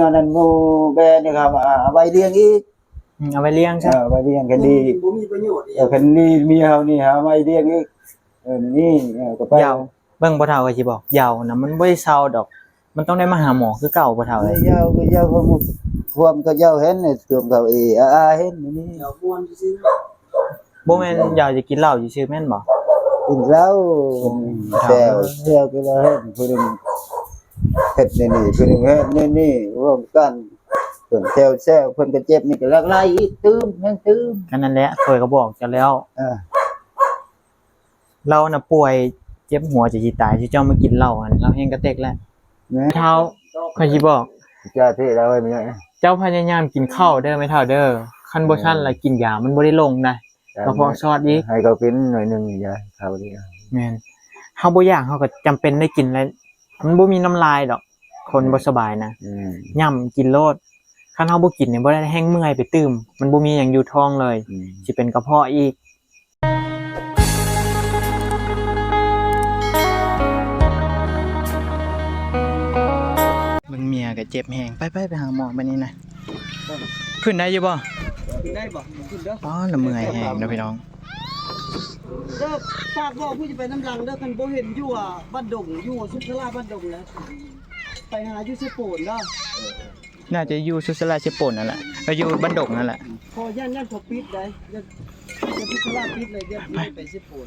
ອັນນັ້ນໝູ່ແບ້ນີ້ກໍເອົາໄວ້ລ້ຽງອີກ. ອືມ ເອົາໄວ້ລ້ຽງຊະ. ເອີ ໄວ້ລ້ຽງກໍດີ. ບໍ່ມີປະໂຫຍດອີ່ຫຍັງ. ເອີ ຄັນນີ້ເມຍເຮົານີ້ຫາໄວ້ລ້ຽງອີກ. ເອີ ນີ້ ເອີ ກໍໄປ. ເຍົາ ເບິ່ງພໍ່ເຖົ້າຂ້ອຍຊິບອກ, ເຍົານະມັນບໍ່ໄດ້ເຊົາດອກ, ມັນຕ້ອງໄດ້ມາຫາໝໍຄືເກົ່າພໍ່ເຖົ້າເອີຍ. ເຍົາກໍເຍົາ ຄວາມກໍເຍົາເຫັນ ຊ່ວງເຂົາເອອາເຫັນນີ້. ເຍົາມ່ວນຊື່ໆ. ບໍ່ແມ່ນຢາກຈະກິນເຫຼົ້າຊື່ໆແມ່ນບໍ່? ກິນເຫຼົ້າ ກິນເຫຼົ້າ ແຊວ ແຊວກໍລະເຫັນ ຜູ້ໜຶ່ງເຮັດແນວນີ້ ຜູ້ໜຶ່ງເຮັດແນວນີ້ ຮ່ວມກັນ ເພິ່ນແຊວໆ ເພິ່ນກໍເຈັບ ນີ້ກໍລາກໄລ່ອີກ ຕື່ມ ແຮງຕື່ມ. ກໍນັ້ນແຫຼະ ຂ້ອຍກໍບອກເຈົ້າແລ້ວ ເອີ ລາວນະປ່ວຍເຈັບຫົວຈະຊິຕາຍ ຊິເຈົ້າມາກິນເຫຼົ້າຫັ້ນ ລາວແຮງກະເຕັກແລ້ວ. ແມ່ນ ເຖົ້າ ຂ້ອຍຊິບອກ ເຈົ້າເທລາວໄວ້ແມ່ນຫຍັງ? ເຈົ້າພະຍາຍາມກິນເຂົ້າເດີແມ່ເຖົ້າເດີ, ຄັນບໍ່ຊັ້ນລະກິນຢາມັນບໍ່ໄດ້ລົງນະ ກະເພາະຊອດອີກ. ໃຫ້ເຂົາກິນໜ້ອຍໜຶ່ງ ຢາເຂົານີ້. ແມ່ນ ເຮົາບໍ່ຢາກເຮົາກໍຈຳເປັນໄດ້ກິນແຫຼະ, ມັນບໍ່ມີນ້ຳລາຍດອກ ຄົນບໍ່ສະບາຍນະ. ອືມ ຫຍ້ຳກິນໂລດ, ຄັນເຮົາບໍ່ກິນນີ້ບໍ່ໄດ້ ແຮງເມື່ອຍໄປຕື່ມ, ມັນບໍ່ມີຫຍັງຢູ່ທ້ອງເລີຍ. ອືມ ຊິເປັນກະເພາະອີກ. ເບິ່ງເມຍກໍເຈັບແຮງ. ໄປໆ ໄປຫາໝໍບາດນີ້ນະ. ຂຶ້ນໄດ້ຢູ່ບໍ່? ຂຶ້ນໄດ້ບໍ່? ຂຶ້ນເດີ. ອໍ ລະເມື່ອຍແຮງເນາະພີ່ນ້ອງ. ເດີ ຝາກບອກຜູ້ທີ່ໄປນຳຫຼັງເດີ, ຄັນບໍ່ເຫັນຢູ່ ອາ ບ້ານດົງ ຢູ່ສຸກສາລາບ້ານດົງນະ ໄປຫາຢູ່ເຊໂປນເດີ. ໜ້າຈະຢູ່ສຸກສາລາເຊໂປນນັ້ນແຫຼະ ກໍຢູ່ບ້ານດົງນັ້ນແຫຼະ. ຂໍຢ້ານ ຢ້ານເຂົາປິດໄດ໋ ຢ້ານ ຢ້ານສຸກສາລາປິດເລີຍ ຢ້ານໄປເຊໂປນ.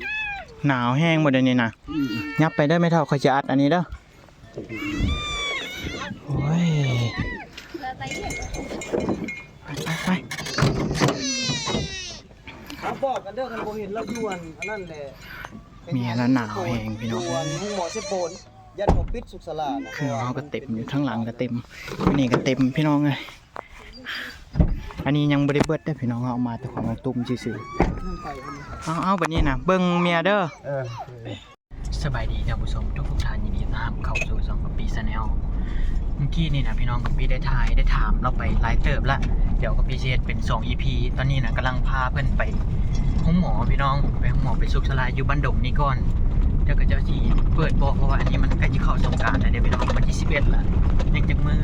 ໜາວແຮງບໍ່ດຽວນີ້ນະ. ອືມ ຫຍັບໄປເດີແມ່ເຖົ້າ ຂ້ອຍຈະອັດອັນນີ້ເດີ. ໂອ້ຍ ໄປໆ ໄປ. ເຮົາບອກກັນເດີ ຄັນບໍ່ເຫັນລາວຢູ່ອັນ ອັນນັ້ນແຫຼະ. ເມຍລາວໜາວແຮງພີ່ນ້ອງ. ຢູ່ໂຮງໝໍເຊໂປນ ຢ້ານເຂົາປິດສຸກສາລານະ. ເຄື່ອງເຮົາກໍເຕັມ ເພາະວ່າ ຢູ່ທາງຫຼັງກໍເຕັມ ອັນນີ້ກໍເຕັມພີ່ນ້ອງເອີຍ. ອັນນີ້ຍັງບໍ່ໄດ້ເບິດເດີພີ່ນ້ອງ, ເຮົາເອົາມາແຕ່ຂອງລຸງຕຸ້ມຊື່ໆ. ເອົາໆ ບາດນີ້ນະ ເບິ່ງເມຍເດີ. ເອີ. ສະບາຍດີທ່ານຜູ້ຊົມທຸກໆທ່ານ, ຍິນດີຕ້ອນຮັບເຂົ້າສູ່ຊ່ອງກະປິ Channel. ມື້ກີ້ນີ້ນະພີ່ນ້ອງ ກະປິໄດ້ຖ່າຍ ໄດ້ຖາມລາວໄປຫຼາຍເຕີບລະ, ດຽວກະປິຊິເຮັດເປັນສອງອີພີ. ຕອນນີ້ນະກຳລັງພາເພິ່ນໄປໂຮງໝໍພີ່ນ້ອງ, ໄປໂຮງໝໍ ໄປສຸກສາລາຢູ່ບ້ານດົງນີ້ກ່ອນ. ຈັກເຂົາເຈົ້າຊິເປີດບໍ່ ເພາະວ່າອັນນີ້ມັນໃກ້ຊິເຂົ້າສົງການແລ້ວເດ້ພີ່ນ້ອງ, ວັນທີສິບເອັດລະ ຍັງຈັກມື້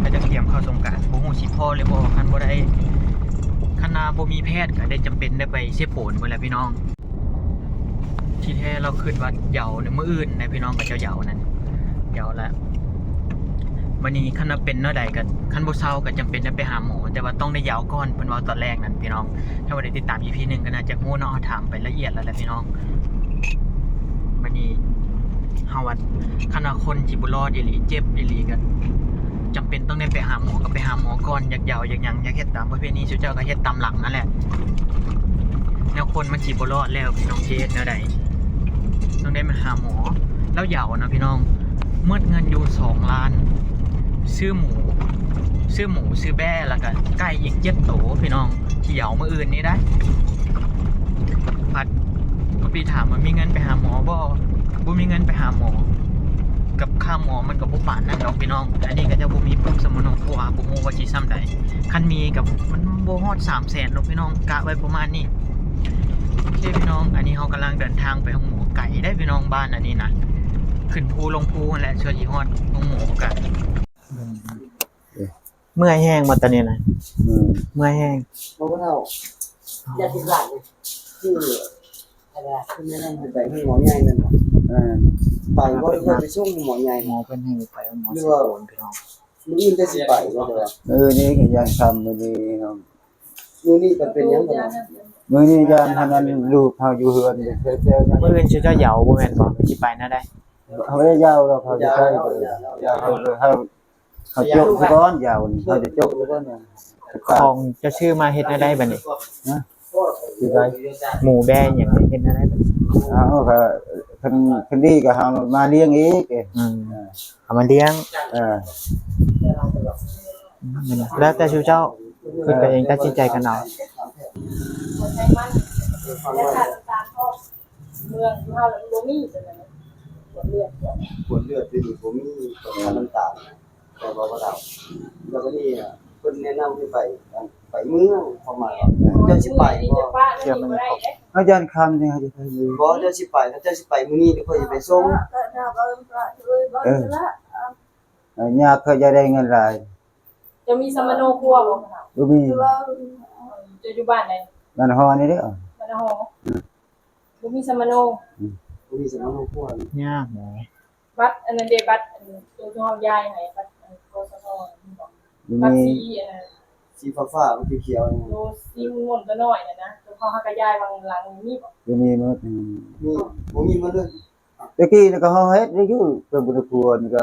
ເຂົາເຈົ້າກະກຽມເຂົ້າສົງການ, ບໍ່ຮູ້ຊິພໍ້ຫຼືບໍ່. ຄັນບໍ່ໄດ້ ຄັນວ່າບໍ່ມີແພດ ກະໄດ້ຈຳເປັນໄດ້ໄປເຊໂປນພຸ້ນແຫຼະພີ່ນ້ອງ. ທີ່ແທ້ລາວຄິດວ່າຢາວໃນມື້ອື່ນນະພີ່ນ້ອງ, ເຂົາເຈົ້າຢາວນັ້ນ ຢາວລະ. ບາດນີ້ຄັນວ່າເປັນແນວໃດກໍ ຄັນບໍ່ເຊົາກໍຈຳເປັນໄດ້ໄປຫາໝໍ, ແຕ່ວ່າຕ້ອງໄດ້ຢາວກ່ອນ ເພິ່ນເວົ້າຕອນແລກນັ້ນພີ່ນ້ອງ. ຖ້າວ່າໄດ້ຕິດຕາມອີພີໜຶ່ງກໍໜ້າຈະຮູ້ເນາະ, ເຮົາຖາມໄປລະອຽດແລ້ວແຫຼະພີ່ນ້ອງ. ບາດນີ້ເຮົາວ່າ ຄັນວ່າຄົນຊິບໍ່ລອດອີ່ຫຼີ ເຈັບອີ່ຫຼີກໍຈຳເປັນຕ້ອງໄດ້ໄປຫາໝໍ, ກໍໄປຫາໝໍກ່ອນ. ຢາກຢາວ ຢາກຫຍັງ ຢາກເຮັດຕາມປະເພນີ ຊຸມເຈົ້າກໍເຮັດຕາມຫຼັງນັ້ນແຫຼະ. ແນວຄົນມັນຊິບໍ່ລອດແລ້ວພີ່ນ້ອງ, ຊິເຮັດແນວໃດ? ຕ້ອງໄດ້ມາຫາໝໍ. ລາວຢາວນະພີ່ນ້ອງ, ໝົດເງິນຢູ່ສອງລ້ານ ຊື້ໝູ ຊື້ໝູ ຊື້ແບ້ ແລ້ວກະໄກ່ອີກເຈັດໂຕພີ່ນ້ອງ, ທີ່ຢາວມື້ອື່ນນີ້ໄດ໋. ພັດ ກະປິຖາມວ່າມີເງິນໄປຫາໝໍບໍ່? ບໍ່ມີເງິນໄປຫາໝໍ. ກັບຄ່າໝໍມັນກໍບໍ່ປານນັ້ນດອກພີ່ນ້ອງ. ອັນນີ້ເຂົາເຈົ້າບໍ່ມີປຶ້ມສຳມະໂນ ເພາະວ່າບໍ່ຮູ້ວ່າຊິຊ່ຳໃດ. ຄັນມີກໍມັນບໍ່ຮອດສາມແສນດອກພີ່ນ້ອງ, ກະໄວ້ປະມານນີ້. ໂອເຄພີ່ນ້ອງ, ອັນນີ້ເຮົາກຳລັງເດີນທາງໄປໂຮງໝໍ. ໄກເດ້ພີ່ນ້ອງ, ບ້ານອັນນີ້ນະ ຂຶ້ນພູລົງພູຫັ້ນແຫຼະ ເພື່ອຊິຮອດໂຮງໝໍກັນ. ເມື່ອຍແຮງບໍ່ຕອນນີ້ນະ? ອືມ ເມື່ອຍແຮງ. ບໍ່ເຖົ້າ ຢາກກິນຫຼາຍ ຄື ອັນນັ້ນ ຄືແມ່ນໄປໂຮງໝໍໃຫຍ່ແມ່ນບໍ່? ເອີ ໄປບໍ່ ຫຼືວ່າໄປສົ່ງໂຮງໝໍໃຫຍ່? ໝໍເພິ່ນໃຫ້ໄປໂຮງໝໍເຊໂປນພີ່ນ້ອງ. ມື້ອື່ນຈະຊິໄປບໍ່? ມື້ນີ້ກໍຍັງຄ່ຳ ມື້ນີ້ເນາະ. ມື້ນີ້ກໍເປັນຫຍັງບໍ່? ມື້ນີ້ຢ້ານອັນນັ້ນ ລູກເຮົາຢູ່ເຮືອນ ມື້ອື່ນຊິເຈົ້າຢາວບໍ່ແມ່ນບໍ່? ຊິໄປແນວໃດ? ເຮົາບໍ່ໄດ້ຢາວດອກ ເຮົາຈະໃຊ້ ເຮົາ ເຮົາ ເຮົາຈົກຊະກ່ອນ ຢາວນີ້ ເຮົາຈະຈົກຊະກ່ອນ. ຂອງເຈົ້າຊື້ມາເຮັດແນວໃດບາດນີ້? ຮະ? ຊິໄປ ໝູແບ້ຫຍັງເຮັດແນວໃດບາດນີ້? ເອົາ ກໍຄັນ ຄັນດີກໍເອົາມາລ້ຽງອີກ. ອືມ ເອົາມາລ້ຽງ. ເອີ ອືມ ແລ້ວແຕ່ຊຸມເຈົ້າ ເອີ ຄິດກັນເອງ ຕັດສິນໃຈກັນເອົາ. ເມືອງເຮົາລະບໍ່ມີ ກວດເລືອດ ກວດເລືອດຢູ່ນີ້ບໍ່ມີ ຕ້ອງທານນ້ຳຕານ ແຕ່ວ່າບໍ່ເອົາ. ແລ້ວບັດນີ້ເພິ່ນແນະນຳໃຫ້ໄປ ໄປເມືອງ ຄວາມໝາຍວ່າ ເຈົ້າຊິໄປບໍ່? ເຈົ້າມັນ ເຮົາຢ້ານຄ່ຳນີ້ ເຮົາຈະໄປຢູ່. ບໍ່ ເຈົ້າຊິໄປ ຖ້າເຈົ້າຊິໄປມື້ນີ້ ດຽວຂ້ອຍຊິໄປສົ່ງ. ເອີ ຍາກ ເຂົາຢາກໄດ້ເງິນຫຼາຍ. ບໍ່ມີສຳມະໂນຄົວບໍ່? ບໍ່ມີ. ເຈົ້າຢູ່ບ້ານໃດ? ບ້ານຫໍນີ້ເດ້. ບ້ານຫໍ. ອືມ ບໍ່ມີສຳມະໂນ. ອືມ ບໍ່ມີສຳມະໂນຄົວ. ຍາກເນາະ. ບັດອັນນັ້ນເດ້ ບັດອັນໂຕທີ່ເຮົາຢາຍໃຫ້ ບັດອັນ ກສທ ມີບໍ່? ບໍ່ມີ. ບັດສີອັນນັ້ນ ສີຟ້າໆ ມັນຂຽວໆ ໂຕສີມ່ວນໆ ໂຕນ້ອຍນັ້ນນະ ໂຕເຮົາ ເຮົາກໍຢາຍຫວ່າງຫຼັງນີ້ ມີບໍ່? ບໍ່ມີໝົດ. ອືມ ມີ ບໍ່ມີໝົດເລີຍ. ແຕ່ກີ້ນີ້ກໍເຮົາເຮັດໄດ້ຢູ່ ເປັນບຸນຄູນກໍ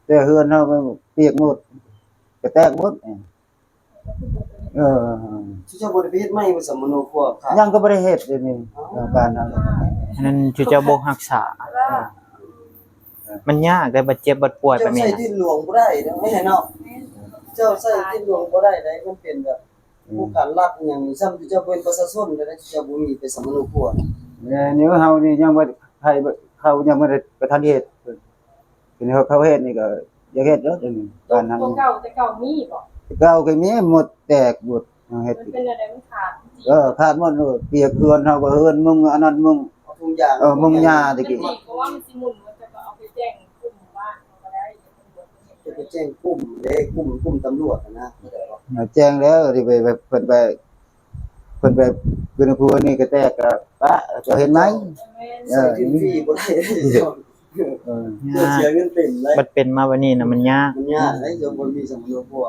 ແຕ່ເຮືອນເຮົາມັນປຽກໝົດ ກະແຕກໝົດ. ເອີ ເຈົ້າບໍ່ໄດ້ໄປເຮັດໃໝ່ບໍ່ ສຳມະໂນຄົວ? ຍັງກໍບໍ່ໄດ້ເຮັດເດນີ້. ເອີ ການນັ້ນ ອັນນັ້ນເຈົ້າບໍ່ຮັກສາ. ມັນຍາກເດ້ ບາດເຈັບບາດປ່ວຍແບບນີ້ນະ. ເຈົ້າໃຊ້ດິນຫຼວງບໍ່ໄດ້ເດ້ ແມ່ນເນາະ. ເຈົ້າໃຊ້ດິນຫຼວງບໍ່ໄດ້ເດ້ ມັນເປັນແບບ ອືມ ໂຄງການລັດອີ່ຫຍັງນີ້ ຊ້ຳເຈົ້າເປັນປະຊາຊົນແລ້ວ ເຈົ້າບໍ່ມີໄປສຳມະໂນຄົວ. ແມ່ນຢູ່ ເຮົານີ້ຍັງບໍ່ໄດ້ ໃຜເຂົາຍັງບໍ່ໄດ້ ບໍ່ທັນເຮັດ. ເພິ່ນເຂົາເຮັດນີ້ກໍຢາກເຮັດເດີ ອັນນີ້ບ້ານເຮົາ. ແຕ່ເກົ່າ ແຕ່ເກົ່າມີບໍ່? ແຕ່ເກົ່າກໍມີ ໝົດແຕກໝົດ ເຮົາເຮັດ. ມັນເປັນແນວໃດ ມັນຂາດ? ເອີ ຂາດໝົດ. ເອີ ປຽກເຮືອນເຮົາກໍເຮືອນມຸງ ອັນນັ້ນມຸງ ເອົາທຸງຢາງ ເອີ ມຸງຫຍ້າແຕ່ກີ້ ມັນຊິໝຸນ ເພາະວ່າມັນຊິໝຸນ ມັນຈະກໍເອົາໄປແຈ້ງກຸ່ມບ້ານເຮົາກໍໄດ້. ຈະໄປແຈ້ງກຸ່ມເດ້ ກຸ່ມ ກຸ່ມຕຳຫຼວດຫັ້ນນະ ເຂົ້າໃຈບໍ່? ແຈ້ງແລ້ວ ທີ່ໄປ ໄປ ເພິ່ນໄປ ເພິ່ນໄປ ເປັນຜູ້ນີ້ກະແຕກກະປະ ເຈົ້າເຮັດໃໝ່. ແມ່ນ ເອີ ໃຊ້ທຶນຟຣີບໍ່ໄດ້. ເອີ ເສຍເງິນເຕັມເລີຍ. ບັດເປັນມາບັດນີ້ນະ ມັນຍາກ ມັນຍາກເດ້ ເຈົ້າບໍ່ມີສຳມະໂນຄົວ.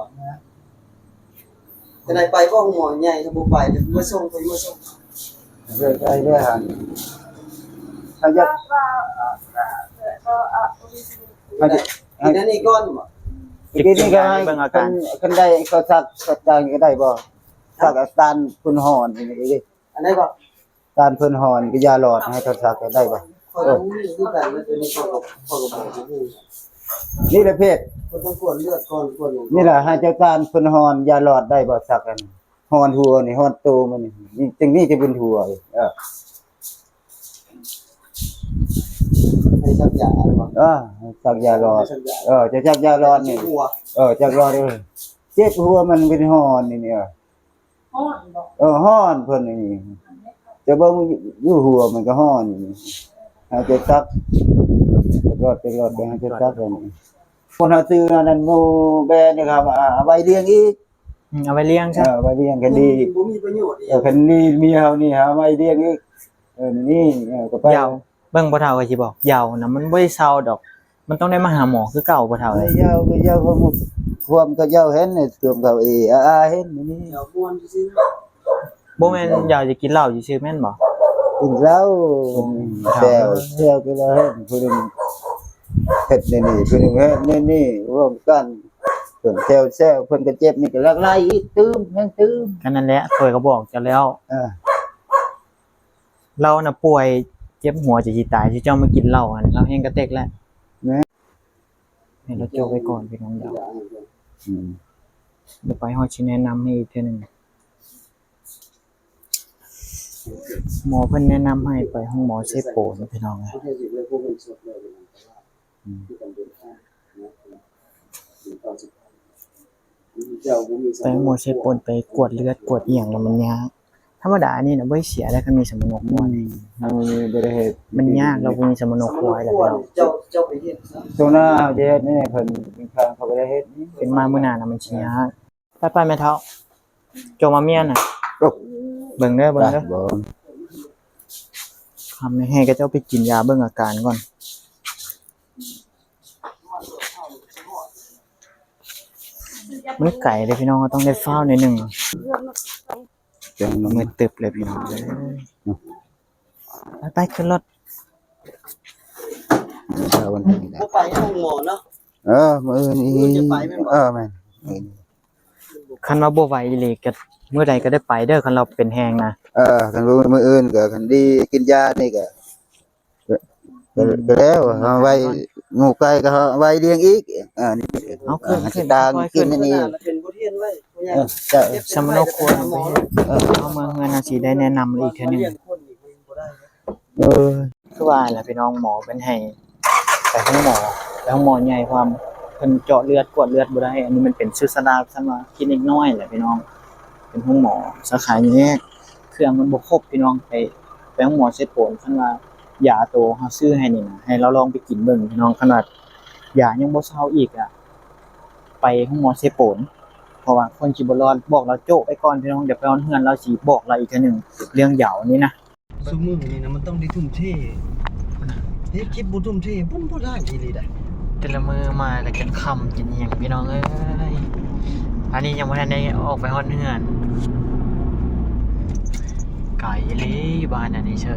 ຈັ່ງໃດໄປບໍ່ ໂຮງໝໍໃຫຍ່ ຖ້າບໍ່ໄປ ມາສົ່ງ ໄປມາສົ່ງ. ເອີ ໄປແລ້ວຫັ້ນ ເຮົາຢາກ ເຮົາຢາກ ກິນອັນນີ້ກ່ອນບໍ່? ກິນນີ້ກໍໃຫ້ເບິ່ງອາການ ຄັນ ຄັນໄດ້ເຂົາສັກ ສັກຈານກໍໄດ້ບໍ່? ສັກອາການຄົນຮ້ອນນີ້ເດ້. ອັນໃດບໍ່? ຕ້ານເພິ່ນຮ້ອນ ກໍຢາຫຼອດໃຫ້ເຂົາສັກໄດ້ບໍ່? ຂ້ອຍບໍ່ຮູ້ຄືກັນ ແລ້ວຕົວນີ້ຂ້ອຍກໍ ຂ້ອຍກໍບໍ່ຮູ້. ນີ້ແຫຼະເພດ ເພິ່ນຕ້ອງກວດເລືອດກ່ອນ ກວດຫຍັງ ນີ້ແຫຼະ ໃຫ້ເຈົ້າຕ້ານເພິ່ນຮ້ອນ ຢາຫຼອດໄດ້ບໍ່? ສັກອັນຮ້ອນຫົວນີ້ ຮ້ອນໂຕມັນນີ້ ຈັ່ງນີ້ຈະເປັນຫົວ. ເອີ ໃຫ້ສັກຢາບໍ່? ເອີ ສັກຢາຫຼອດ. ເອີ ຈະສັກຢາຫຼອດນີ້ ເອີ ຈັກຫຼອດ ເອີ ເຈັບຫົວມັນເປັນຮ້ອນນີ້. ເອີ ຮ້ອນບໍ່? ເອີ ຮ້ອນເພິ່ນນີ້ ຈະເບິ່ງຢູ່ຫົວມັນກໍຮ້ອນຢູ່ນີ້ ໃຫ້ເຈົ້າສັກ ລອດໄປ ລອດໄປ ໃຫ້ເຈົ້າສັກອັນນີ້. ຄົນເຮົາຊື້ອັນນັ້ນ ໝູແບນີ້ ເຂົາເອົາໄວ້ລ້ຽງອີກ. ອືມ ເອົາໄວ້ລ້ຽງຊະ. ເອີ ໄວ້ລ້ຽງ ຄັນດີ ບໍ່ມີປະໂຫຍດອີ່ຫຍັງ. ເອີ ຄັນດີເມຍເຮົານີ້ ເອົາໄວ້ລ້ຽງອີກ. ເອີ ນີ້ ເອີ ກໍໄປ ເຍົາ ເບິ່ງພໍ່ເຖົ້າກໍຊິບອກ ເຍົານະ ມັນບໍ່ໄດ້ເຊົາດອກ. ມັນຕ້ອງໄດ້ມາຫາໝໍຄືເກົ່າ ພໍ່ເຖົ້າເອີຍ. ເຍົາກໍເຍົາ ຄວາມ ຄວາມກໍເຍົາເຫັນ ຄວາມເຂົາເອອາເຫັນນີ້ ເຍົາມ່ວນຊື່ໆ. ບໍ່ແມ່ນເຍົາຈະກິນເຫຼົ້າຊື່ໆ ແມ່ນບໍ່? ກິນເຫຼົ້າ ອືມ ແຊວ ແຊວກໍເລີຍເຫັນ ຜູ້ໜຶ່ງເຮັດແນວນີ້ ຜູ້ໜຶ່ງເຮັດແນວນີ້ ຮ່ວມກັນ ເພິ່ນແຊວໆ ເພິ່ນກໍເຈັບ ນີ້ກໍລາກໄລ່ອີກ ຕື່ມ ແຮງຕື່ມ. ກໍນັ້ນແຫຼະ ຂ້ອຍກໍບອກເຈົ້າແລ້ວ ເອີ ລາວນະປ່ວຍເຈັບຫົວຈະຊິຕາຍ ຊິເຈົ້າມາກິນເຫຼົ້າຫັ້ນ ລາວແຮງກະເຕັກແລ້ວ. ແມ່ນ ໃຫ້ລາວຈົບໄວ້ກ່ອນພີ່ນ້ອງເດີ. ອືມ ດຽວໄປຮອດຊິແນະນຳໃຫ້ອີກເທື່ອໜຶ່ງ. ໝໍເພິ່ນແນະນຳໃຫ້ໄປໂຮງໝໍເຊໂປນ ພີ່ນ້ອງເອີຍ. ອືມ ໄປໂຮງໝໍເຊໂປນ ໄປກວດເລືອດກວດອີ່ຫຍັງແລ້ວມັນຍາກ. ທຳມະດາອັນນີ້ນະບໍ່ໄດ້ເສຍເດ້ ຄັນມີສຳມະໂນຄົວ. ອືມ ເຮົາບໍ່ໄດ້ເຮັດ ມັນຍາກ ແລ້ວບໍ່ມີສຳມະໂນຄົວແລ້ວ. ເຈົ້າ ເຈົ້າໄປເຮັດຊະ ຊ່ວງໜ້າເຮົາຈະເຮັດນີ້ ເພິ່ນທາງເຂົາບໍ່ໄດ້ເຮັດນີ້ ເປັນມາມື້ໜ້ານະມັນຊິຍາກ. ໄປໆ ແມ່ເຖົ້າ ໂຈມາເມຍນະ. ໂອ້ ເບິ່ງເດີ ເບິ່ງເດີ ຄຳໃຫ້ເຂົາເຈົ້າໄປກິນຢາເບິ່ງອາການກ່ອນ. ມັນໄກເດ້ພີ່ນ້ອງ ເຮົາຕ້ອງໄດ້ຟ້າວໜ້ອຍໜຶ່ງ. ມືດຕຶບເລີຍພີ່ນ້ອງເອີຍ. ໄປໆ ຂຶ້ນລົດ. ບໍ່ໄປໂຮງໝໍເນາະ. ເອີ ມື້ອື່ນອີກ. ມື້ອື່ນຈະໄປແມ່ນບໍ່? ເອີ ແມ່ນ. ຄັນວ່າບໍ່ໄຫວອີ່ຫຼີກໍມື້ໃດກໍໄດ້ໄປເດີ ຄັນລາວເປັນແຮງນະ. ເອີ ຄັນບໍ່ມື້ອື່ນກໍ ຄັນດີກິນຢານີ້ກໍ ກໍ ກໍ ກໍແລ້ວ ເຮົາໄວ້ໝູ່ໄກ່ກໍເຮົາໄວ້ລ້ຽງອີກ. ເອີ ນີ້ ເອົາຂຶ້ນ ເອົາຂຶ້ນ ຕາງກິນອັນນີ້ ເປັນບົດຮຽນໄວ້. ເອີ ເຈົ້າ ສຳມະໂນຄົວໄປເຮັດ. ເອີ ເອົາເມືອເຮືອນ ເຮົາຊິໄດ້ແນະນຳອີກເທື່ອໜຶ່ງ. ເອີ ຄືວ່າແຫຼະພີ່ນ້ອງ ໝໍເພິ່ນໃຫ້ໄປໂຮງໝໍ ໄປໂຮງໝໍໃຫຍ່ ເພາະວ່າເພິ່ນເຈາະເລືອດ ກວດເລືອດບໍ່ໄດ້. ອັນນີ້ມັນເປັນສຸດສະດາ ຊັ້ນວ່າຄລີນິກນ້ອຍແຫຼະພີ່ນ້ອງ ເປັນໂຮງໝໍສາຂາແຍກ ເຄື່ອງມັນບໍ່ຄົບພີ່ນ້ອງ. ໄປ ໄປໂຮງໝໍເຊໂປນ ຄັນວ່າຢາໂຕເຮົາຊື້ໃຫ້ນີ້ນະ ໃຫ້ລາວລອງໄປກິນເບິ່ງພີ່ນ້ອງ. ຄັນວ່າຢາຍັງບໍ່ເຊົາອີກອະ ໄປໂຮງໝໍເຊໂປນ. ເພາະວ່າຄົນຊິບໍ່ລອດ ບອກລາວໂຈະໄປກ່ອນພີ່ນ້ອງ ດຽວໄປຮອດເຮືອນລາວຊິບອກລາວອີກເທື່ອໜຶ່ງເລື່ອງຢາວນີ້ນະ. ຊຸມື້ນີ້ນະ ມັນຕ້ອງໄດ້ທຸ່ມເທ ເຮັດຄລິບບໍ່ທຸ່ມເທ ມັນບໍ່ໄດ້ອີ່ຫຼີໃດ. ແຕ່ລະມື້ມາກໍຈົນຄ່ຳຈົນຫຍັງພີ່ນ້ອງເອີຍ. ອັນນີ້ຍັງບໍ່ທັນໄດ້ອອກໄປຮອດເຮືອນ ໄກອີ່ຫຼີບ້ານອັນນີ້ເຊີ.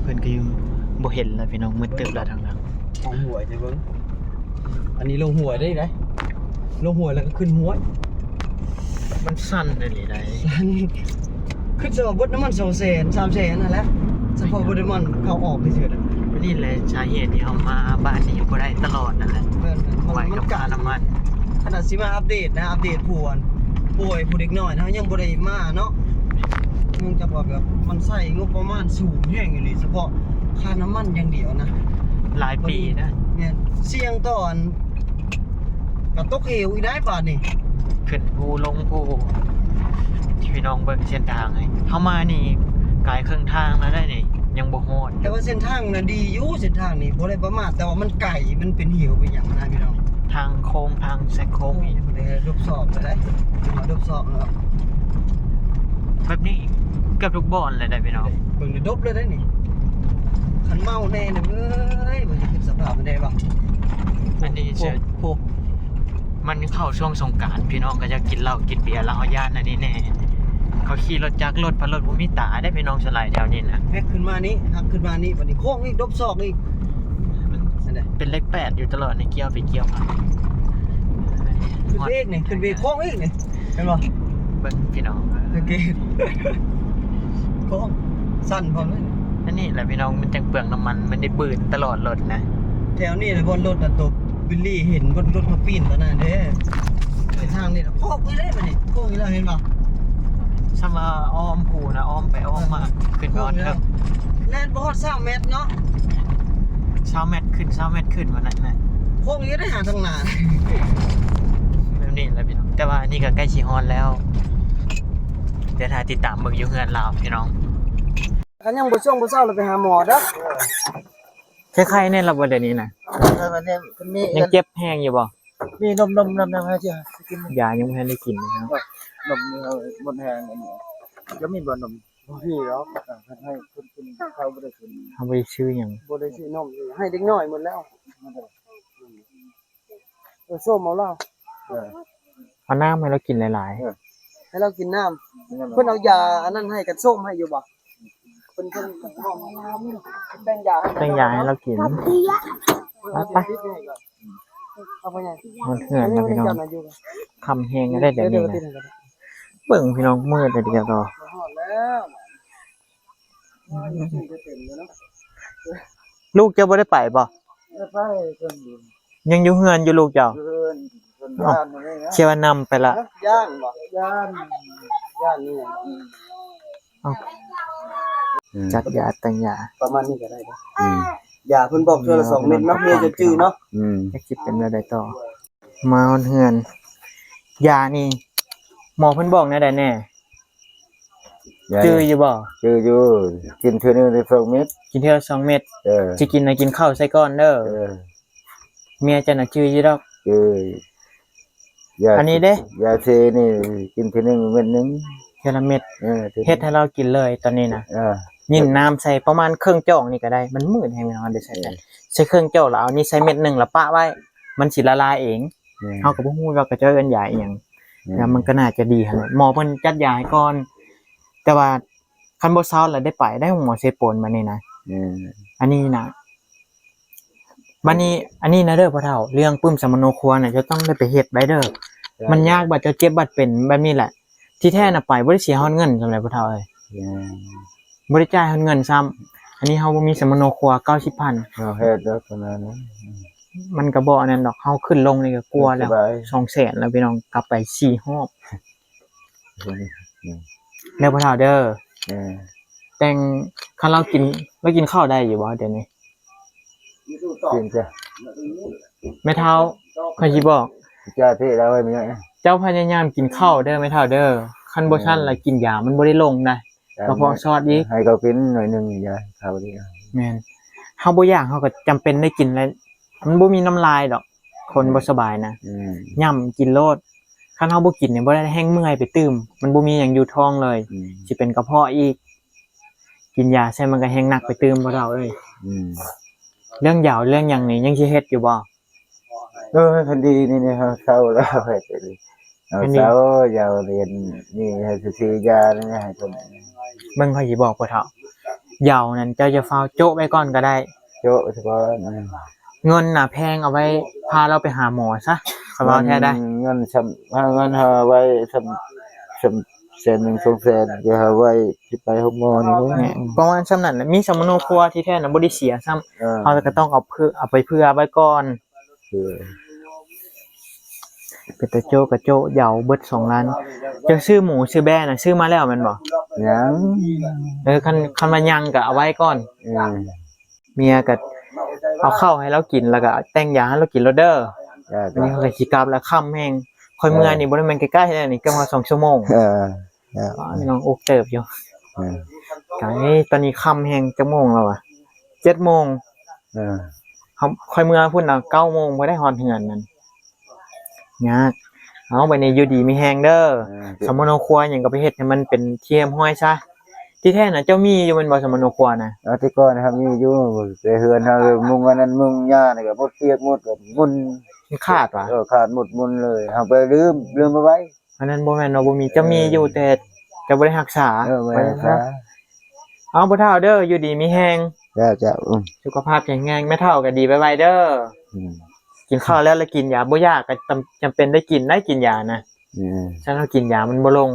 ເພິ່ນກໍຢູ່ ບໍ່ເຫັນແລ້ວພີ່ນ້ອງ ມືດຕຶບແລ້ວທາງນັ້ນ. ຫ້ອງຫ້ວຍເດີເບິ່ງ ອັນນີ້ລົງຫ້ວຍໄດ້ໃດ ລົງຫ້ວຍແລ້ວກໍຂຶ້ນຫ້ວຍ. ມັນສັ່ນອີ່ຫຼີໃດ໋ ສັ່ນ. ຄິດຊະວ່າເບິດນ້ຳມັນສອງແສນ ສາມແສນຫັ້ນແຫຼະ ສະເພາະບໍ່ໄດ້ມັນເຂົ້າອອກຊື່ໆ. ນີ້ແຫຼະສາເຫດທີ່ເຮົາມາບ້ານນີ້ບໍ່ໄດ້ຕະຫຼອດນັ້ນແຫຼະ ແມ່ນໆ ມັນ ໄຫວກັບຄ່ານ້ຳມັນ. ຂະໜາດຊິມາອັບເດດນະ ອັບເດດຜູ້ປ່ວຍຜູ້ເດັກນ້ອຍນະ ຍັງບໍ່ໄດ້ມາເນາະ ເນື່ອງຈາກວ່າແບບມັນໃຊ້ງົບປະມານສູງແຮງອີ່ຫຼີ ສະເພາະຄ່ານ້ຳມັນຢ່າງດຽວນະ ຫຼາຍປີນະ. ແມ່ນ ສ່ຽງຕໍ່ອັນ ກໍຕົກເຫວອີກໄດ໋ບາດນີ້ ຂຶ້ນພູລົງພູ. ທີ່ພີ່ນ້ອງເບິ່ງເສັ້ນທາງໃຫ້ເຮົາມານີ້ກາຍເຄິ່ງທາງແລ້ວໄດ໋ນີ້ ຍັງບໍ່ຮອດ. ແຕ່ວ່າເສັ້ນທາງນະດີຢູ່ ເສັ້ນທາງນີ້ບໍ່ໄດ້ປະໝາດ ແຕ່ວ່າມັນໄກ ມັນເປັນເຫວເປັນຫຍັງນະພີ່ນ້ອງ ທາງໂຄ້ງທາງແຊກໂຄ້ງອີກ. ເອີ ທົດສອອບແລ້ວໄດ໋ ມາທົດສອບແລ້ວ ແບບນີ້ເກືອບທຸກບ່ອນເລີຍໄດ໋ພີ່ນ້ອງ. ເບິ່ງນີ້ດົບເລີຍໄດ໋ນີ້ ຄັນເມົາແນ່ນີ້ເອີຍ ເບິ່ງຊິເປັນສະພາບມັນໄດ້ບໍ່. ອັນນີ້ເຊີ ໂອ້ ມັນເຂົ້າຊ່ວງສົງການ ພີ່ນ້ອງກໍຢາກກິນເຫຼົ້າກິນເບຍ ແລ້ວເຮົາຢ້ານອັນນີ້ແນ່ ເຂົາຂີ່ລົດຈັກລົດ ພັດລົດບໍ່ມີຕາເດ້ພີ່ນ້ອງ ສະໄຫຼແຖວນີ້ນະ. ແມັກຂຶ້ນມານີ້ ຫັກຂຶ້ນມານີ້ ບັດນີ້ໂຄ້ງອີກ ດົບສອກອີກ ມັນເປັນເລກແປດຢູ່ຕະຫຼອດນີ້ ກ່ຽວໄປກ່ຽວມາ. ຂຶ້ນເບກນີ້ ຂຶ້ນເບກໂຄ້ງອີກນີ້ ເຫັນບໍ່ ເບິ່ງພີ່ນ້ອງ ສັງເກດ ໂຄ້ງ ສັ່ນພ້ອມເລີຍ. ອັນນີ້ແຫຼະພີ່ນ້ອງ ມັນຈັ່ງເປືອງນ້ຳມັນ ມັນໄດ້ບືນຕະຫຼອດລົດນະ. ແຖວນີ້ແຫຼະບ່ອນລົດນະຕົກ ບິນລີເຫັນ ບ່ອນລົດເຂົາປີ້ນຕອນນັ້ນເດ້. ເສັ້ນທາງນີ້ນະໂຄ້ງອີກເດ້ ບັດນີ້ໂຄ້ງອີກແລ້ວ ເຫັນບໍ່. ສ່ຳວ່າອ້ອມພູນະ ອ້ອມໄປອ້ອມມາ ຂຶ້ນໄປຮອດເທິງ ແລ່ນບໍ່ຮອດຊາວແມັດເນາະ ຊາວແມັດຂຶ້ນ ຊາວແມັດຂຶ້ນ ວ່ານັ້ນນະ. ໂຄ້ງອີກໄດ້ຫາທາງໜ້າ ແບບນີ້ແຫຼະພີ່ນ້ອງ ແຕ່ວ່າອັນນີ້ກໍໃກ້ຊິຮອດແລ້ວ ດຽວຖ້າຕິດຕາມເບິ່ງຢູ່ເຮືອນລາວພີ່ນ້ອງ. ຄັນຍັງບໍ່ຊ່ວງບໍ່ເຊົ້າລະໄປຫາໝໍເດີ. ໄຂ້ໆແນ່ລະບໍ່ດຽວນີ້ນະ? ເອີ ມັນຍັງ ມັນມີ ຍັງເຈັບແຮງຢູ່ບໍ່? ມີນົມໆ ນ້ຳໆ ໃຫ້ກິນ ຢາຍັງບໍ່ທັນໄດ້ກິນເນາະ. ນົມນີ້ເຮົາໝົດແຮງອັນນີ້ ຈະມີບໍ່ນົມ? ບໍ່ມີດອກ. ເອີ ເພິ່ນໃຫ້ຄົນກິນ ເຂົາບໍ່ໄດ້ກິນ ເຮົາບໍ່ໄດ້ຊື້ຫຍັງ ບໍ່ໄດ້ຊື້ນົມ ໃຫ້ເດັກນ້ອຍໝົດແລ້ວ. ເອີ ໂຊມເອົາລາວ ເອີ ເອົານ້ຳໃຫ້ລາວກິນຫຼາຍໆ ເອີ ໃຫ້ລາວກິນນ້ຳ. ເພິ່ນເອົາຢາອັນນັ້ນໃຫ້ກັນ ໂຊມໃຫ້ຢູ່ບໍ່? ເພິ່ນ ເພິ່ນແບ່ງຢາ ແບ່ງຢາໃຫ້ລາວກິນ. ໄປ ໄປ ເອົາໄປຫຍັງ? ຮອດເຮືອນແລ້ວພີ່ນ້ອງ ຄ່ຳແຮງແລ້ວດຽວນີ້ນະ. ເບິ່ງພີ່ນ້ອງ ມືດແລ້ວດຽວຕໍ່ ຮອດແລ້ວ. ລູກເຈົ້າບໍ່ໄດ້ໄປບໍ່? ໄປ ເພິ່ນຢູ່ ຍັງຢູ່ເຮືອນຢູ່ລູກເຈົ້າ? ຢູ່ເຮືອນ ເພິ່ນ ເອົ້າ ຢ້ານນີ້ນະ ເຊື່ອວ່ານຳໄປລະ. ຢ້ານບໍ່? ຢ້ານ ຢ້ານນີ້. ເອົ້າ ອືມ ຈັດຢາ ແຕ່ງຢາ ປະມານນີ້ກໍໄດ້ເດ້. ອືມ ຢາເພິ່ນບອກເທື່ອລະສອງເມັດເນາະ ເມຍຈະຈື່ເນາະ. ອືມ ຈັກຊິເປັນແນວໃດຕໍ່. ມາຮອດເຮືອນ ຢານີ້ໝໍເພິ່ນບອກແນວໃດແດ່? ຢາ ຈື່ຢູ່ບໍ່? ຈື່ຢູ່ ກິນເທື່ອໜຶ່ງໄດ້ສອງເມັດ ກິນເທື່ອລະສອງເມັດ. ເອີ ຊິກິນນະກິນເຂົ້າໃສ່ກ່ອນເດີ. ເອີ ເມຍເຈົ້ານະຈື່ຢູ່ດອກ. ເອີ ຢາ ອັນນີ້ເດ້ ຢາເຊນີ້ກິນເທື່ອໜຶ່ງເມັດໜຶ່ງ ເທື່ອລະເມັດ. ເອີ ເຮັດໃຫ້ລາວກິນເລີຍຕອນນີ້ນະ. ເອີ ຍິ້ນນ້ຳໃສ່ປະມານເຄິ່ງຈອກນີ້ກໍໄດ້ ມັນມືດແຮງເນາະ ເຮົາໄດ້ໃສ່ ເອີ ໃສ່ເຄິ່ງຈອກ ແລ້ວເອົານີ້ໃສ່ເມັດໜຶ່ງ ແລ້ວປະໄວ້ ມັນຊິລະລາຍເອງ. ແມ່ນ ເຮົາກໍບໍ່ຮູ້ວ່າເຂົາເຈົ້າເອີ້ນຢາອີ່ຫຍັງ. ແມ່ນ ແຕ່ມັນກໍໜ້າຈະດີຫັ້ນແຫຼະ ໝໍເພິ່ນຈັດຢາໃຫ້ກ່ອນ ແຕ່ວ່າຄັນບໍ່ເຊົາລະໄດ້ໄປໄດ້ໂຮງໝໍເຊໂປນບັດນີ້ນະ. ແມ່ນ ອັນນີ້ນະ ບັດນີ້ ອັນນີ້ນະເດີພໍ່ເຖົ້າ ເລື່ອງປຶ້ມສຳມະໂນຄົວນະ ເຈົ້າຕ້ອງໄດ້ໄປເຮັດໄວ້ເດີ. ໄດ້ ມັນຍາກ ບາດເຈັບບາດເປັນແບບນີ້ແຫຼະ. ທີ່ແທ້ນະໄປບໍ່ໄດ້ເສຍຮອດເງິນສ່ຳໃດພໍ່ເຖົ້າເອີຍ. ແມ່ນ ບໍ່ໄດ້ຈ່າຍຮອດເງິນຊ້ຳ. ອັນນີ້ເຮົາບໍ່ມີສຳມະໂນຄົວ ເກົ້າສິບພັນ ເຮົາເຮັດແລ້ວເທົ່ານັ້ນ. ມັນກໍບໍ່ອັນນັ້ນດອກ ເຮົາຂຶ້ນລົງນີ້ກໍກວ່າແລ້ວ ສອງແສນແລ້ວພີ່ນ້ອງ ກັບໄປສີ່ຮອບ. ອືມ ແລ້ວພໍ່ເຖົ້າເດີ ເອີ ແຕ່ງ ຄັນລາວກິນ ລາວກິນເຂົ້າໄດ້ຢູ່ບໍ່ດຽວນີ້? ກິນຈ້ະ ແມ່ເຖົ້າ ຂ້ອຍຊິບອກ ເຈົ້າພະຍາຍາມກິນເຂົ້າເດີແມ່ເຖົ້າເດີ ຄັນບໍ່ຊັ້ນລະກິນຢາມັນບໍ່ໄດ້ລົງນະ. ກະເພາະຊອດອີກ ໃຫ້ເຂົາກິນໜ້ອຍໜຶ່ງ ຢາເຂົານີ້. ແມ່ນ ເຮົາບໍ່ຢາກ ເຮົາກໍຈຳເປັນໄດ້ກິນແຫຼະ. ມັນບໍ່ມີນ້ຳລາຍດອກ ຄົນບໍ່ສະບາຍນະ ອືມ ຫຍ້ຳກິນໂລດ. ຄັນເຮົາບໍ່ກິນນີ້ ບໍ່ໄດ້ແຮ່ງເມື່ອຍໄປຕື່ມ ມັນບໍ່ມີຫຍັງຢູ່ທ້ອງເລີຍ ອືມ ຊິເປັນກະເພາະອີກ. ກິນຢາໃສ່ມັນກໍແຮ່ງໜັກໄປຕື່ມ ພໍ່ເຖົ້າເອີຍ. ອືມ ເລື່ອງຢາວເລື່ອງຫຍັງນີ້ ຍັງຊິເຮັດຢູ່ບໍ່? ເອີ ຄັນດີນີ້ ນີ້ເຮົາເຊົາແລ້ວ ເຮົາເຊົາ ຢາວນີ້ ໃຫ້ຊິຊື້ຢານີ້ໃຫ້ເພິ່ນ. ເບິ່ງ ຂ້ອຍຊິບອກພໍ່ເຖົ້າ ຢາວນັ້ນເຈົ້າຢ່າຟ້າວໂຈະໄວ້ກ່ອນກໍໄດ້ ໂຈະໄວ້ກ່ອນ. ເງິນນະແພງ ເອົາໄວ້ພາລາວໄປຫາໝໍຊະ ຂ້ອຍເວົ້າແທ້ໄດ໋. ເງິນ ເງິນສ່ຳ ເງິນເຮົາເອົາໄວ້ສ່ຳ ສ່ຳແສນໜຶ່ງ ສອງແສນ ເອົາໄວ້ຊິໄປໂຮງໝໍນີ້ແຫຼະ. ແມ່ນ ປະມານສ່ຳນັ້ນແຫຼະ ມີສຳມະໂນຄົວທີ່ແທ້ນະ ບໍ່ໄດ້ເສຍຊ້ຳ. ເອີ ເຮົາກໍຕ້ອງເອົາເພື່ອ ເອົາໄປເພື່ອໄວ້ກ່ອນ. ເອີ ເປັນຕາໂຈະກະໂຈະ ຢາວເບິດສອງລ້ານ. ເຈົ້າຊື້ໝູຊື້ແບ້ນະ ຊື້ມາແລ້ວແມ່ນບໍ່? ຍັງ. ເອີ ຄັນ ຄັນວ່າຍັງກໍເອົາໄວ້ກ່ອນ. ເອີ ເມຍກໍເອົາເຂົ້າໃຫ້ລາວກິນ ແລ້ວກໍແຕ່ງຢາໃຫ້ລາວກິນໂລດເດີ. ອັນນີ້ຂ້ອຍກໍຊິກັບແລ້ວ ຄ່ຳແຮງ. ຂ້ອຍເມື່ອນີ້ບໍ່ໄດ້ແມ່ນໃກ້ໆເດ້ນີ້ ເກືອບຮອດສອງຊົ່ວໂມງ. ເອີ ພີ່ນ້ອງ ອຸກເຕີບຢູ່. ເອີ ກາຍ ເອີ ຕອນນີ້ຄ່ຳແຮງ ຈັກໂມງແລ້ວວະ? ເຈັດໂມງ. ເອີ ເຮົາ ຂ້ອຍເມື່ອພຸ້ນນະ ເກົ້າໂມງ ບໍ່ໄດ້ຮອດເຮືອນນັ້ນ ຍາກ. ເອົາ ບັດນີ້ຢູ່ດີມີແຮງເດີ. ເອີ ສຳມະໂນຄົວຫຍັງກໍໄປເຮັດໃຫ້ມັນເປັນທີ່ຮຽບຮ້ອຍຊະ. ທີ່ແທ້ນະ ເຈົ້າມີຢູ່ແມ່ນບໍ່ ສຳມະໂນຄົວນະ? ເອົາ ແຕ່ກ່ອນເຮົາມີຢູ່ ແຕ່ເຮືອນເຮົາມຸງອັນນັ້ນມຸງຫຍ້ານີ້ກໍໝົດ ປຽກໝົດ ກໍໝຸ່ນ ມັນຂາດຫວາ? ເອີ ຂາດໝົດໝຸ່ນເລີຍ ເຮົາໄປລືມ ລືມເອົາໄວ້. ອັນນັ້ນບໍ່ແມ່ນວ່າບໍ່ມີ ເຈົ້າມີຢູ່ ເອີ ແຕ່ເຈົ້າບໍ່ໄດ້ຮັກສາ. ເອີ ບໍ່ໄດ້ຮັກສາ. ເອົາ ພໍ່ເຖົ້າເດີ ຢູ່ດີມີແຮງ. ເຈົ້າ ເຈົ້າ. ອືມ ສຸຂະພາບແຂງແຮງ ແມ່ເຖົ້າກໍດີໄວໆເດີ. ອືມ ກິນເຂົ້າແລ້ວລະກິນຢາ ບໍ່ຢາກກໍຈຳ ຈຳເປັນໄດ້ກິນ ໄດ້ກິນຢານະ. ອືມ ຄັນເຮົາກິນຢາມັນບໍ່ລົງ.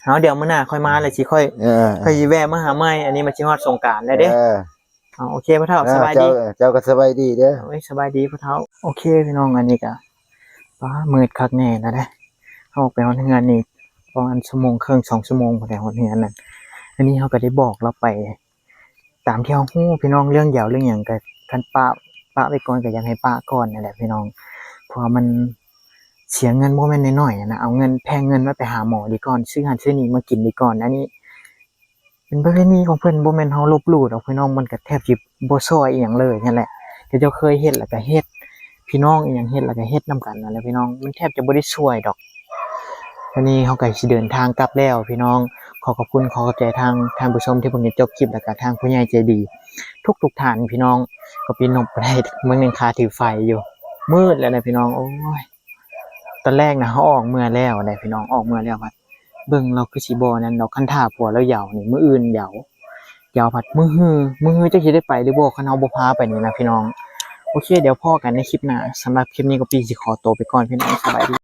ເອົາ ດຽວມື້ໜ້າຄ່ອຍມາ ແລ້ວຊິຄ່ອຍ ເອີ ຄ່ອຍຊິແວະມາຫາໃໝ່. ອັນນີ້ມັນຊິຮອດສົງການແລ້ວເດ້. ເອີ ເອົາ ໂອເຄ ພໍ່ເຖົ້າ ເອີ ສະບາຍດີ. ເຈົ້າ ເຈົ້າກໍສະບາຍດີເດີ. ໂອ້ຍ ສະບາຍດີພໍ່ເຖົ້າ. ໂອເຄ ພີ່ນ້ອງ ອັນນີ້ກໍ ປ້າ ມືດຄັກແນ່ແລ້ວເດ້. ເຮົາອອກໄປຮອດເຮືອນນີ້ປະມານຊົ່ວໂມງເຄິ່ງ ສອງຊົ່ວໂມງພຸ້ນແຫຼະ ຮອດເຮືອນນັ້ນ. ອັນນີ້ເຮົາກໍໄດ້ບອກລາວໄປຕາມທີ່ເຮົາຮູ້ ພີ່ນ້ອງ. ເລື່ອງຢາວເລື່ອງຫຍັງກໍ ຄັນປະ ປະໄວ້ກ່ອນກໍຢາກໃຫ້ປະກ່ອນນັ້ນແຫຼະ ພີ່ນ້ອງ. ເພາະວ່າມັນເສຍເງິນບໍ່ແມ່ນນ້ອຍໆນະ. ເອົາເງິນ ແພງເງິນມາໄປຫາໝໍດີກ່ອນ ຊື້ຫັ້ນຊື້ນີ້ມາກິນດີກ່ອນ. ອັນນີ້ ເປັນປະເພນີຂອງເພິ່ນ ບໍ່ແມ່ນເຮົາລົບຫຼູ່ດອກ ພີ່ນ້ອງ. ມັນກໍແທບຊິບໍ່ຊ່ອຍອີ່ຫຍັງເລີຍຫັ້ນແຫຼະ. ເຂົາເຈົ້າເຄີຍເຮັດແລ້ວກໍເຮັດ ພີ່ນ້ອງອີ່ຫຍັງເຮັດແລ້ວກໍເຮັດນຳກັນນັ້ນແຫຼະ ພີ່ນ້ອງ. ມັນແທບຈະບໍ່ໄດ້ຊ່ວຍດອກ. ອັນນີ້ເຮົາກໍຊິເດີນທາງກັບແລ້ວ ພີ່ນ້ອງ. ຂໍຂອບຄຸນ ຂໍຂອບໃຈທາງທ່ານຜູ້ຊົມທີ່ເບິ່ງຈົນຈົບຄລິບ ແລ້ວກໍທາງຜູ້ໃຫຍ່ໃຈດີທຸກໆທ່ານ ພີ່ນ້ອງ. ກໍປີນນົບບໍ່ໄດ້ ເບິ່ງໜຶ່ງຄາຖືໄຟຢູ່ ມືດແລ້ວນະ ພີ່ນ້ອງ. ໂອ້ຍ ຕອນແລກນະ ເຮົາອອກເມືອແລ້ວໄດ໋ພີ່ນ້ອງ ອອກເມືອແລ້ວ ເບິ່ງລາວຄືຊິບໍ່ນັ້ນດອກ. ຄັນຖ້າຜົວລາວຢາວນີ້ ມື້ອື່ນຢາວ ຢາວພັດມື້ຮື ມື້ຮືຈັກຊິໄດ້ໄປຫຼືບໍ່ ຄັນເຮົາບໍ່ພາໄປນີ້ນະ ພີ່ນ້ອງ. ໂອເຄ ດຽວພໍ້ກັນໃນຄລິບໜ້າ. ສຳລັບຄລິບນີ້ກໍປີຊິຂໍໂຕໄປກ່ອນ ພີ່ນ້ອງ. ສະບາຍດີ.